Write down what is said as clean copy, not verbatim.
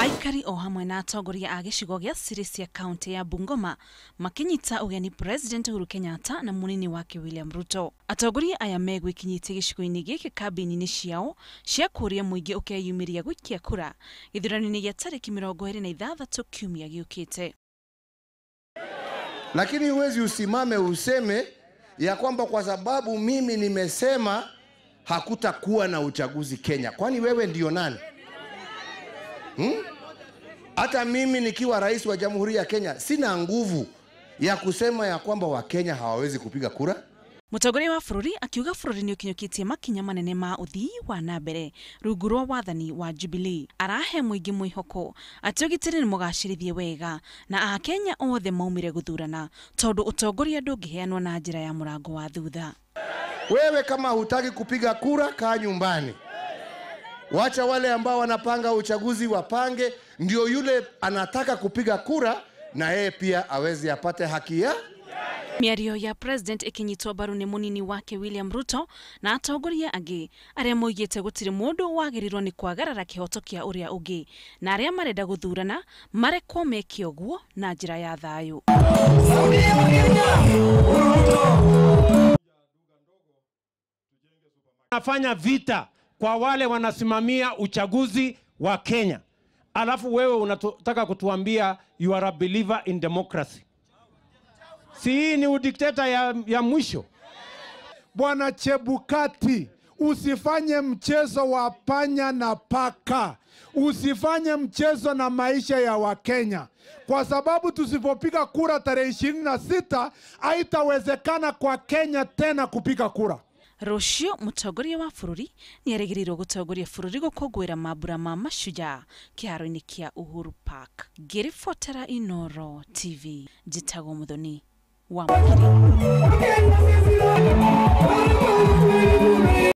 Aikari o hamwe na atongoria a gĩcigo gĩa Sirisia kaunti ya Bungoma makinyita ũgeni President Uhuru Kenyatta na munini wake William Ruto. Atongoria aya megwĩkinyĩtie gĩcigo-inĩ gĩkĩ kambĩini-inĩ ciao cia kũũria mũingĩ ũkeyumĩria gũikia kura gĩthurano-inĩ gĩa tarĩki 26 kiumia gĩũkĩte. Lakini huwezi usimame useme ya kwamba kwa sababu mimi nimesema hakutakuwa na uchaguzi Kenya. Kwani wewe ndio nani? Hata mimi nikiwa rais wa Jamhuri ya Kenya sina nguvu ya kusema ya kwamba Wakenya hawawezi kupiga kura. Mũtongoria wa bũrũri akiuga bũrũri nĩ ũkinyũkĩtie makinya manene ma ũthii wa na mbere rungu rwa wathani wa Jubilee. Arahe mũingĩ mwĩhoko atĩ ũgitĩri nĩ mũgacĩrithie wega na Akenya othe maumire gũthurana tondũ ũtongoria ndũngĩheanwo na njĩra ya mũrango wa thutha. Wewe kama hutaki kupiga kura, kaa nyumbani. Wacha wale ambao wanapanga uchaguzi wapange, ndio yule anataka kupiga kura na yeye pia aweze apate haki ya. Mĩario ya President ĩkĩnyitwo mbaru nĩ mũnini wake William Ruto na atongoria angĩ arĩa moigĩte gũtirĩ mũndũ wagĩrĩirwo nĩ kwagarara kĩhoto kĩa ũrĩa ũngĩ na arĩa marenda gũthurana marekwo meke ũguo na njĩra ya thayũ. Nafanya vita kwa wale wanasimamia uchaguzi wa Kenya. Alafu wewe unataka kutuambia you are a believer in democracy. Si hii ni udikteta ya mwisho? Bwana Chebukati, usifanye mchezo wa panya na paka. Usifanye mchezo na maisha ya Wakenya. Kwa sababu tusipopiga kura tarehe 26, haitawezekana kwa Kenya tena kupiga kura. Rũciũ mũtongoria wa bũrũri nĩerĩgĩrĩirwo gũtongoria bũrũri gũkũngũĩra mambura ma mashujaa kĩharo-inĩ kĩa Uhuru Park. Ngĩribotera Inooro TV, njĩtagwo Muthoni wa Mũkiri.